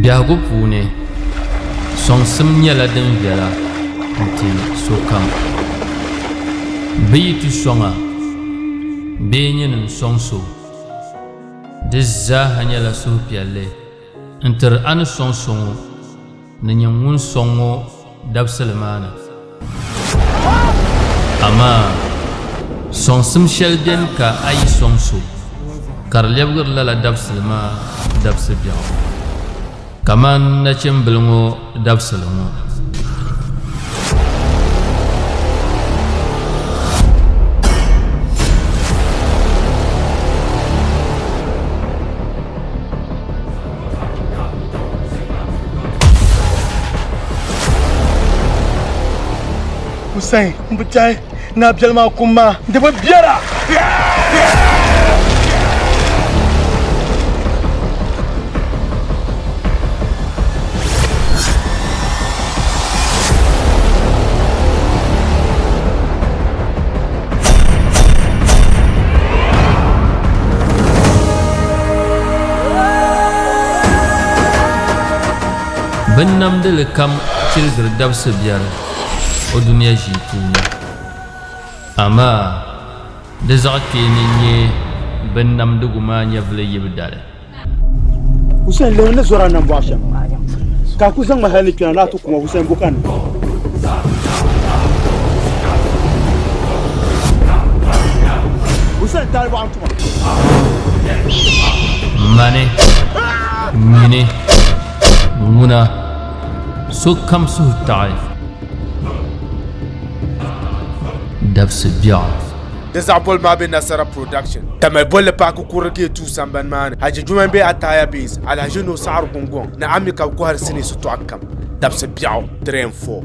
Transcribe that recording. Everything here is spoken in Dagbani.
Biɛhigu puuni, sɔŋsim nyɛla din viɛla n-ti sokam. Bɛ yi ti sɔŋ a bee nyini n-sɔŋ so, di zaaha nyɛla suhupiɛlli n-tiri a ni sɔŋ so ŋɔ ni nyin ŋun sɔŋ ŋɔ dabisili maa ni. Amaa sɔŋsim shɛli beni ka a yi sɔŋ so, ka di lɛbigiri lala dabisili maa dabisi biɛɣu, kaman nachimbil ŋɔ dabisili ŋɔ. Hussein, n bi tɛhi ni a biɛli maa kum maa di bi biɛra. Binnamdili kam chirigiri dabisi biɛri o dunia ʒii puuni, amaa di zaɣ kpeeni n-nyɛ binnamdigu maa nyɛvili yibu dali. Hussein lihiri ni zɔra nambɔɣu shɛm ka a ku zaŋ ma hali ni kpɛna ni a ti ku ma Hussein bo ka ni. Hussein taali bɔɣu n-tuma. Mani, nyini, ŋuna, sokam suhu taɣi dabisi biɛɣu. Di zaɣ boli maa be Nasara Production, Tamale bolli paaki kurili K2 sambani maa ni, Haji Jumai be Ataya Base, Alhaji Nuhu Saɣiri Gungɔŋ ni Ami ka bɛ kɔhiri sinii sitɔɣu kam dabisi biɛɣu 3 and 4.